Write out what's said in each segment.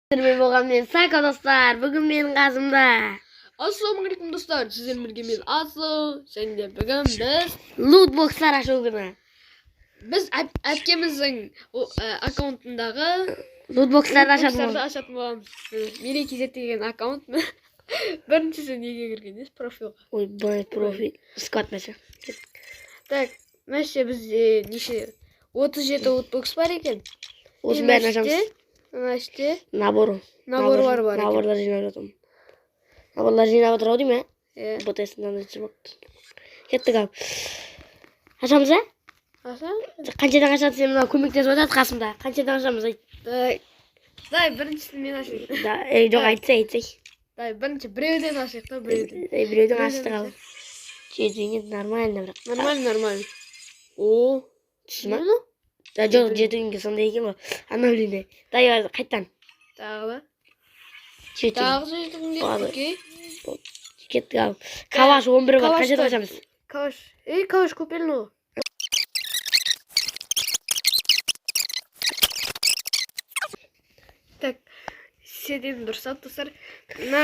Сіздермен болған мен Сака, достар. Бүгін менің қасымда Ассалаумағалейкум, достар! Сіздермен бірге мен, Асыл, және де бүгін біз лутбокстар ашу күні. Біз әпкеміздің аккаунтындағы Лутбокстарды ашатын лутбокстарды боламыз. Ашатын боламыз. Мерей KZ деген аккаунт. Біріншісі неге кірген емес, профильға. Ой, бай, профиль. Сквад мәсе. Так, мәше, бізде неше, 37 лутбокс бар екен. Осының бәрін ашамыз. Мына іште Набор. Наборлар бар екен. Наборлар жинап жатырмын. Наборлар жинап отыр ау деймін, Иә. ә? БТС-дан жүрмек. Кеттік ал. Ашамыз, ә? Аша. Қаншадан ашады, сен мына көмектесіп жатады қасымда. Қаншадан ашамыз, айт. Так, дай, біріншісін мен ашайын. Да, ей, жоқ, айтса, айтсай. Дай, бірінші біреуден ашайық та, біреуден. Ей, біреудің аштық ал. 7 күнге нормально бірақ. Нормально, нормально. О, Түсті ма? не? Да, жоқ, 7 күнге сондай екен ғой. Обновление. Дай, қайттан. Тағы да. 7 күн. Тағы 7 күнге. Болады. Окей. Кеттік ал. Калаш 11 бар. Калаш Қаншадан бар. ашамыз? Калаш. Ей, калаш купили, ну. Так, седен дұрыстап, достар. На,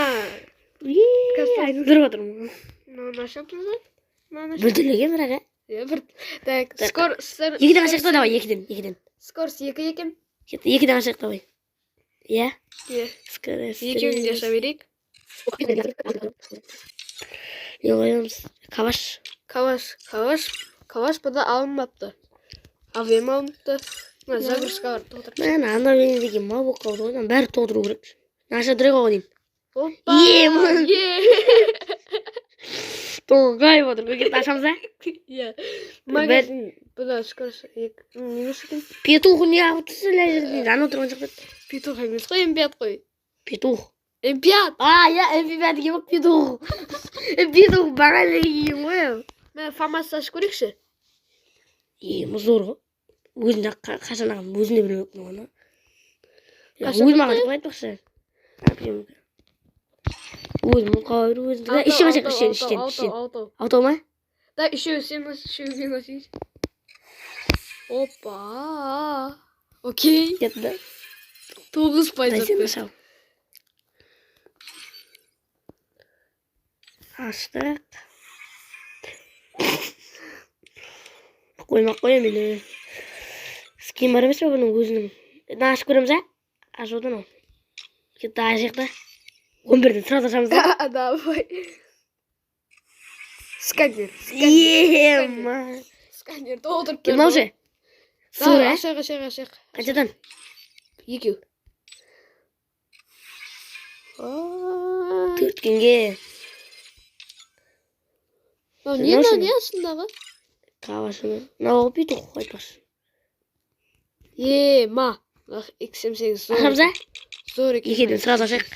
Еее, айналдырып жатырмын. мынаны ашамыз ба? Мынаны ашамыз. Бүлдірген бірақ, ә? Иә, бір. Так, Так. скор, Екіден ашайық та, давай, екіден, екіден. Скорость 2 екен. Кетті, екіден ашайық, давай. Иә? Иә. Скорость. Екеуін де аша берейік. Не қоямыз? Калаш. Калаш, калаш, калаш бұда алынбапты. АВМ алыныпты. Мына загрузка бар, толтырып. Мә, обновление деген мал болып қалды ғой. Мынаның бәрі толтыру керек. Аша тұрайық оған дейін. Опа! Е, мын. Е! Тоңғайып отыр. Кетті, ашамыз, ә? Иә. Магазин бұда скорость 2. Минус екен. Петух не алып тұрсың мына жерде? Ана отырған жақта. Петух емес қой, М5 қой. Петух. М5. А, иә, MP5 деген ғой, петух. Петух бағана деген ғой. Мә, ФАМАС ашып көрейікші. Е, зор ғой. Өзінде қашан алғанын өзім де білмеппін оны. Қашан Өзім алған жоқпын айтпақшы. Әпкем. Өзім қалай өзім. Алтау, Іштен ашайық, алтау, іштен, алтау, іштен, алтау, іштен. алтау. Алтау ма? Да, үшеу сен аш, үшеу мен ашайыншы. Опа. Окей. Кетті. 9% Дай сен атты. ашал. Аштық. Қоймақ қоямын енді. Скин бар емес пе бұның өзінің? Мына ашып көреміз, ә? Ашып отыр. Кетті, ашайық та. 11-ден сразу ашамыз да. Давай. Сканер. Сканер. Ема. Сканер толтырып Мынау ше? Сұр, Да, ә? ашайық, ашайық, ашайық. Қаншадан? Екеу. А. 4 күнге. Мынау не, Мынау мынау ше? не астындағы? Калашыны. Мынау петух айтпақшы. Е, ма. XM8 зор. Ашамыз, ә? Зор екен. Екеуден сразу ашайық.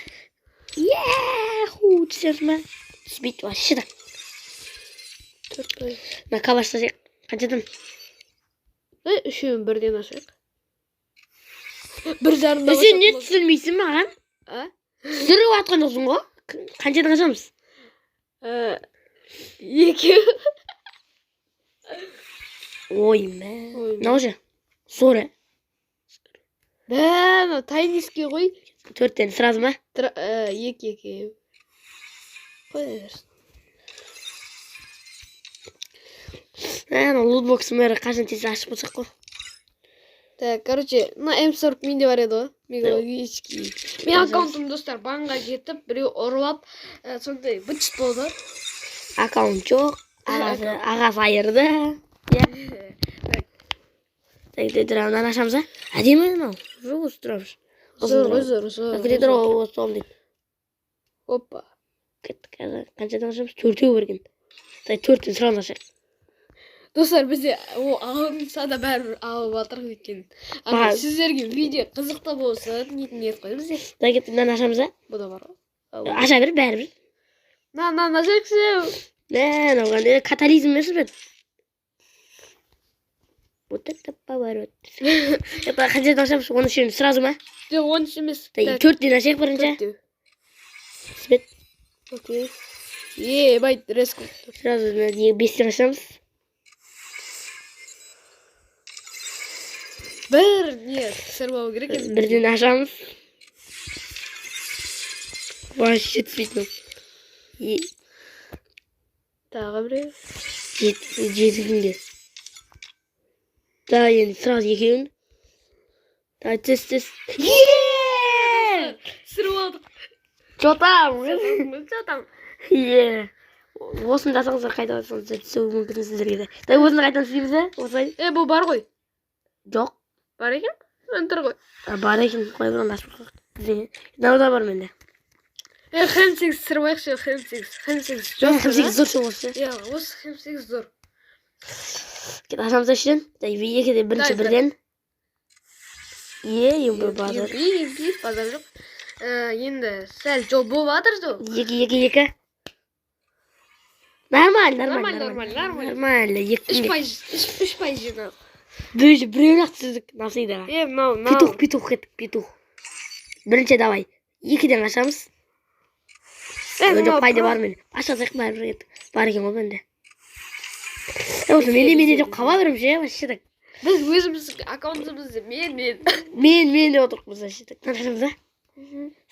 Яху, түсесің ба? Түспейді вообще да. 4%. Мына калашты ашайық. Қаншадан? Ей, үшеуін бірден ашайық. Бір жарымда. Сен не түсірмейсің маған? А? Түсіріп жатқан жоқсың ғой. Қаншадан ашамыз? Екеу. Ой, мә. Ой, мә. Мынау ше? Зор, ә? Бә, мынау тайниский ғой. Төрттен сразу ма? Екі, екі. Қоя берсін. Ә, анау лутбокстың бәрі қашан тез ашып болсақ қой. Так, короче, мына М40 менде бар еді ғой. Мегалогический. Мен аккаунтым, достар, банға кетіп, біреу ұрлап, сондай быт болды. Аккаунт жоқ. Ағасы айырды. Иә. Так, так, тұра, мынаны ашамыз, а? Әдемі мынау. Жоқ, осы тұрамыз. Зор ғой, зор, зор. Кіре тұр, осы соғым дейді. Опа. Кеттік, қазір қаншадан ашамыз? Төртеу бар екен. Так, төрттен сразу ашайық. Достар, бізде о алынса да бәрібір алып жатырмық, өйткені. Ана Маған- сіздерге видео қызықты болсын дейтін ниет қой бізде. Да, кеттік, мынаны ашамыз, а? Бұ да бар ғой. Аша бер, бәрібір. На, на, ашайықшы. Мә, мынау қандай катализм емес пе? Вот это поворот. Это қаншадан ашамыз? Оны үшеуін сразу ма? Жоқ, 13 емес. Так, Так, төрттен ашайық бірінші. төртеу. Свет. Окей. Е, бай, резко. Сразу мына бестен ашамыз. Бір не түсіріп алу керек енді. Бірден ашамыз. Вообще түспейді. Тағы біреу. 7 күнге. Да, енді сразу екеуін. Давай, түс, түс. Е! Түсіріп алдық. Че там? Че там? Е. Осыны жасаңыздар, қайта алсаңыздар, түсуі мүмкін сіздерге де. Давай, осыны қайтадан істейміз ба? Осылай. Е, бұл бар ғой. Жоқ. Бар екен. Міне тұр ғой. А, бар екен. Қой, бір оны ашып қойдық. Мынау да бар менде. Е, Хэм 8 түсіріп алайықшы, Хэм 8. Хэм 8 Жоқ, жоқ. 8 зор шығу осы. Иә, осы Хэм 8 зор. Кет, ашамыз ішінен. Дай, екіде бірінші Дай, бір. бірден. Е, енді базар. Емпи, базар жоқ. Енді сәл жол болып жатыр жол. Екі, екі, екі. Нормально, нормально. Нормально, нормально, нормально. Нормально, екі Үш күнге. пайыз, 3% жинадық. Біреуін ақ түсірдік, навсегда. Е, мынау, мынау. Петух, петух кеттік, петух. Бірінші давай. Екіден ашамыз. Е, Жоқ, мынау пайда бар мен. Аша салайық бәрібір, кеттік. Бар екен ғой менде. Е, осы менде, менде деп қала беремін ше, вообще так. Біз өзіміздің аккаунтымызды мен, мен. Мен, мен деп отырмыз вообще так. Мынаны ашамыз да?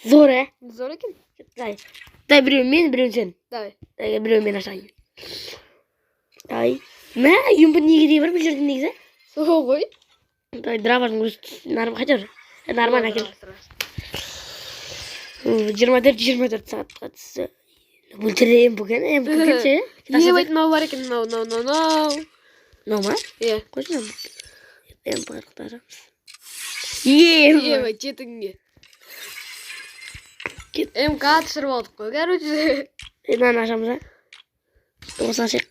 Зор, ә? Зор екен. Давай. Дай, біреуін мен, біреуін сен. Давай. Дай, біреуін мен ашайын. Давай. Мә, юмпы неге деген бар бұл жерде негізі? Сол ғой. Давай, дровардың өзі нормально, хотя бы. Нормально екен. 24-24 сағатқа түсті. Өлтірем бүгін, бүгін ше. Не бait мынау бар екен, мынау, мынау, мынау, мынау. Мынау ма? Иә. Қойшы, мынау. М ашамыз. Е, Е, 7 күнге. Кет. МК түсіріп алдық қой, короче. Мынаны ашамыз, а? Осыны ашайық.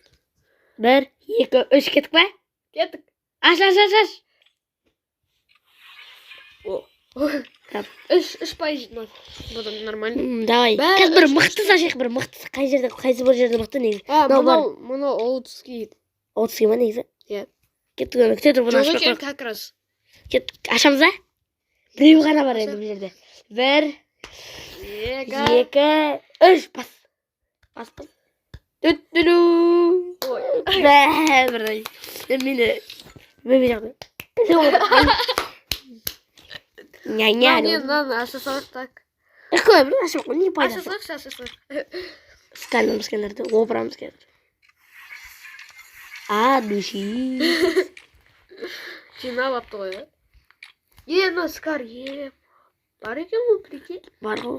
Бір, екі, үш, кеттік па? Кеттік. Аш, аш, аш, аш. Так. 3% жинадық. Бұдан нормально. Давай. Бәрі Қазір бір үш, мықтысы ашайық, бір мықтысы. Қай жерде, қайсы бір жерде мықты негізі? А, Мынау бар. мынау, мынау олдский. 30 ма негізі? Иә. Кеттік, оны күте тұр, бұны Жоқ ашпай екен қояйық. как раз. Кеттік, ашамыз а? Біреу ғана бар енді бұл жерде. Бір, Екі. екі, үш, бас. Бас, бас. Түт-түлу. Ой. Бә, бір. Мені, мен жақта. Ня, ня. Не, мынаны аша салайық так. Қой, бір ашып қой, не Аша пайдасы? салайықшы, аша салайық. Сканеріміз сканерді опырамыз қазір. А, души. Жинап алыпты ғой, иә. Е, мынау скар, е. Бар екен ғой, прикинь. Бар ғой.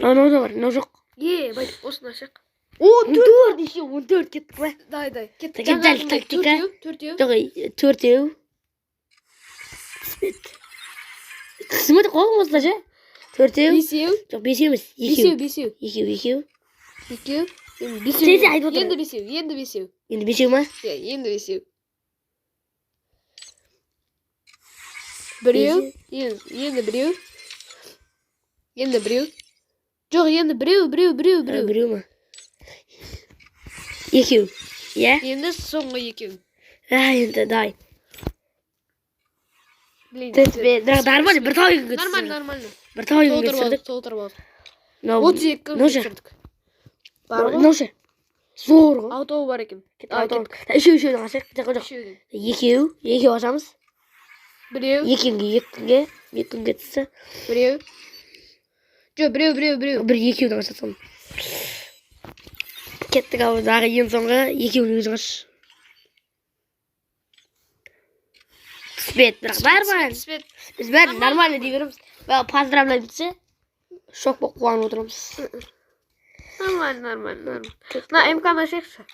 Мынау да бар, мынау жоқ. Е, бait, осыны ашайық. 14 еще, 14, кеттік па? Дай, дай. Кеттік. Так, дәл тактика. Төртеу, төртеу. Жоқ, төртеу. Түспеді. Түсмеді қой осылай ше. Төртеу. Бесеу. Жоқ, бесеу емес, Бесеу, екеу. бесеу. Екеу, екеу. Екеу. Енді бесеу. Тез айтып отыр. Енді бесеу, енді бесеу. Енді бесеу ма? Иә, енді бесеу. Біреу, енді біреу. Енді біреу. Жоқ, енді біреу, біреу, біреу, біреу. Біреу ма? Екеу. Иә? Енді соңғы екеу. А, енді давай. Блин. Түспеді. Бірақ нормально, бір талай күнге Нормально, түсірдік. нормально. Бір талай күнге Толтырып алдық, түсірдік. толтырып алдық. Мынау 32 мынау ше? түсірдік. Бар ғой. Мынау ше? Зор ғой. Алтауы бар екен. Кеттік, А, алтау. Үшеу, үшеуден ашайық. Жоқ, жоқ. Үшеуден. Екеу, екеу ашамыз. Біреу, Екі күнге, 2 күнге, 2 күнге түссе. біреу. Жоқ, біреу, біреу, біреу. Бір екеудің ашасың. Кеттік, ал дағы ең соңғы екеуінің өзің аш. Түспеді, бірақ нормально. Түспеді. Біз бәрін нормально дей береміз. Бәрі поздравляем десе, шок болып қуанып отырамыз. Нормально, нормально, нормально. Мына МК-ны ашайықшы.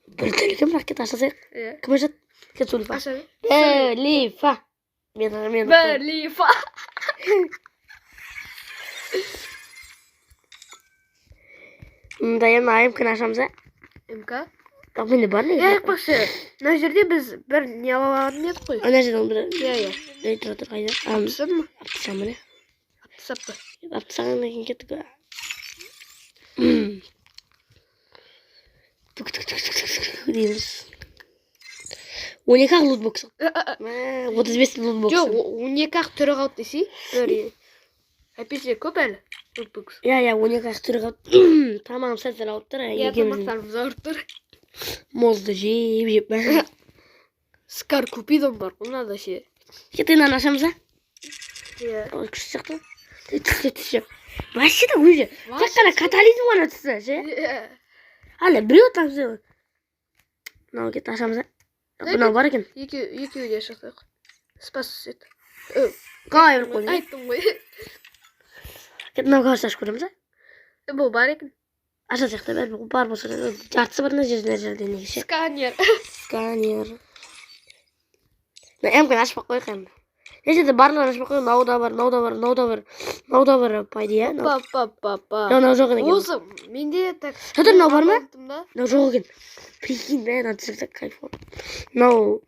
Бір түрлі екен, бірақ кет, аша салайық. Иә. Кім ашады? Кет, Сулифа. Аша. Сулифа. Мен. Бір лифа. Мында енді АМК-ны ашамыз, а? МК. Бірақ менде бар Е, негізі. айтпақшы, мына жерде біз бір не ала алатын едік қой. Ана жерден бір Иә, иә. ей, тұра тұр, қайда? Алып тастадың ба? Алып тастаған міне. Алып тастапты. Алып тастағаннан кейін кеттік. Тук тук тук тук тук тук дейміз. 12 ақ лутбокс. Мә, 35 лутбокс. Жоқ, 12 ақ түрі қалды десей. Бір, әйтпесе көп әлі. Лутбокс. Иә, 12 ақ түрі қалды. Тамағым сәл сәл ауырып тұр. Иә, Екеуміздің тамақтарымыз ауырып тұр. Мозды жеп жеп. Мә. Скар Купидон бар ғой мынада ше. Кет, мынаны ашамыз, а? Иә. Ой, күшті сияқты. Түссе, түссе. Вообще да уже тек қана катализм ғана түсті ше. Иә. Әлі біреу там. Мынау кетті, ашамыз, ә? Мынау бар екен. Екеуі де шықты. Спас түседі. Қалай біліп қойдың? Айттым ғой. Кет, мынау кажется, ашып көреміз, ә? Бұл бар екен. Аша сияқты бәрі бар болса да, жартысы бар мына жерде, мына жерде неге ше. Сканер. Сканер. Мына МК-ны ашпай ақ қояйық енді. Мына жерде барлығын ашпай ақ қояйық. Мынау да бар, мынау да бар, мынау да бар, мынау да бар, по идее, иә. Па па па па. Мынау жоқ екен. Осы менде так. Жатыр, мынау бар ма? Аккаунтымда. Мынау жоқ екен, прикинь, бәрін түсірсек, кайф қой. Мынау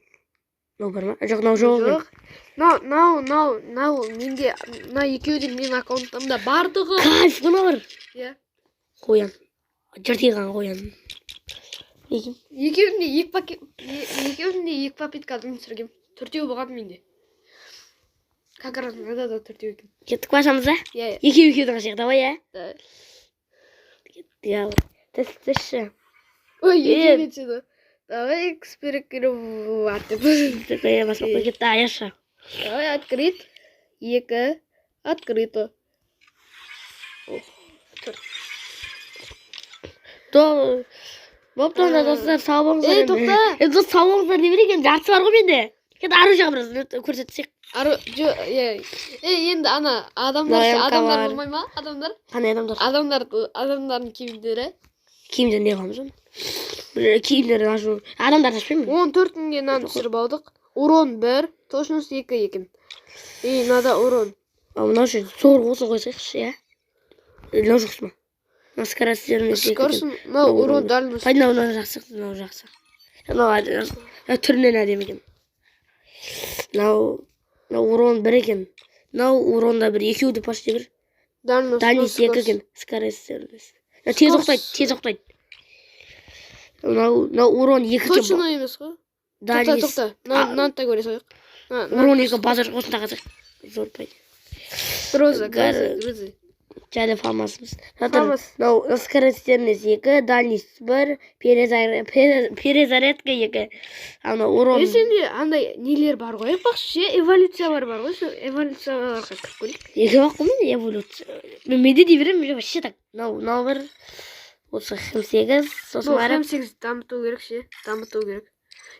бар ма? Жоқ, мынау жоқ екен. Жоқ. Мынау, мынау, мынау, мынау менде, мына екеуі де менің аккаунтымда барлығы. Кайф, мынау бар. Иә. Қоян, жыртиған қоян, прикинь. Екеуінде екі пакет, екеуінде екі попыткадан түсіргем. Төртеу болған менде. Как раз мынада да төртеу екен. Кеттік па, ашамыз да? Иә. Екеу екеудің ашайық, давай, иә. Да. Иә, түс, түсші. Ой, Е. екеуі түседі. Давай эксперимент деп. Иә, баспай қой, кетті, аяшы. Давай открыть. Екі. Открыто. Ох, төрт. То бопты онда, достар, сау болыңыздар. Ей, Енді. тоқта. Енді дос, сау болыңыздар дей берейік енді, жартысы бар ғой менде. Енді ары жағын біраз көрсетсек. Ару, жо, е, е, енді ана адамдар, Мына МК адамдар бар. болмай ма? Адамдар? Қандай адамдар? Адамдар, адамдардың киімдері. Киімдер не қыламыз оны? Бір киімдерін ашу, адамдарды ашпаймын. 14 мыңге нан түсіріп алдық. Урон 1, точность 2 екен. И мынада урон. А мынау ше, зор болса қойсайықшы, иә. Мынау жақсы ма? Мына скорость. Скорость, мынау урон дальность. Мынау, мынау жақсы, мынау жақсы, мынау мынау түрінен әдемі екен. Мынау урон бір екен, мынау урон да бір, екеуі де почти бір. Дальность. Дальность екі екен, скорость. Мынау тез оқтайды, тез оқтайды. Мынау урон екі екен. Точно емес қой. Тоқта, Дальность. тоқта. Мынаны да көре салайық. Урон екі, базар осында қазір зор пайда. Гроза, гроза, гроза. Және фамасымыз. Фамас. Мынау скорость екі, дальность бір, перезарядка екі, анау урон. Е, сенде андай нелер бар ғой, айтпақшы ше, эволюциялар бар ғой, сол эволюцияларға кіріп көрейік. Екі бақ қой менде эволюция. Мен менде дей беремін, менде вообще так. Мынау бір осы М8, сосын Бұл барып М8 дамыту керек ше, дамыту керек.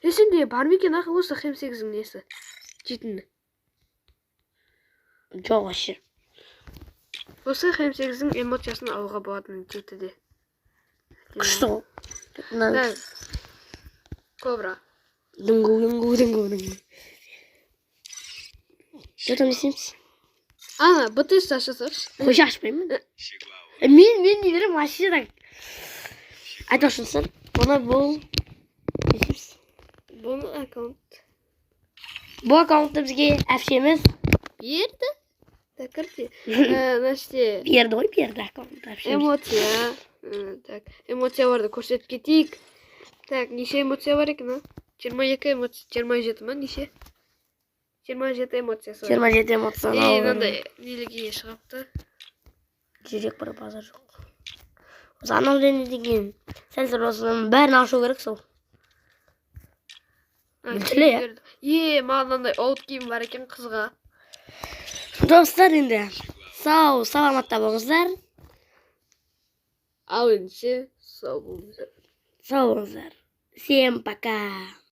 Е, сенде бар ма екен ақы осы М8-дің несі? Жетіні. Жоқ, вообще. Осы М8-дің эмоциясын алуға болатын жетіде. Күшті ғой мына. Так. Кобра. Дыңгу, дыңгу, дыңгу, дыңгу. Что там, не істейміз? Ана, БТС аша салшы. Қойшы, ашпаймын мен дей беремін вообще так. Айтпақшы, достар, бұны, бұл не істейміз? Бұны аккаунт. Бұл аккаунтты бізге әпшеміз Берді? Так, кірді. Значит, берді ғой, берді аккаунтты әпшеміз. Эмоция. Так, эмоцияларды көрсетіп кетейік. Так, неше эмоция бар екен, а? 22 эмоция, 27 ма, неше? 27 эмоциясы бар. 27 эмоция. Ей, мынандай нелерге шығыпты. Жүрек бар, базар жоқ. Осы анау деген сәл сәл осының бәрін ашу керек сол. А, Біле, иә? киімдерді. Е, маған мынандай аут киім бар екен қызға. Достар, енді сау саламатта болыңыздар. Ал ендеше сау болыңыздар. Сау болыңыздар, всем пока.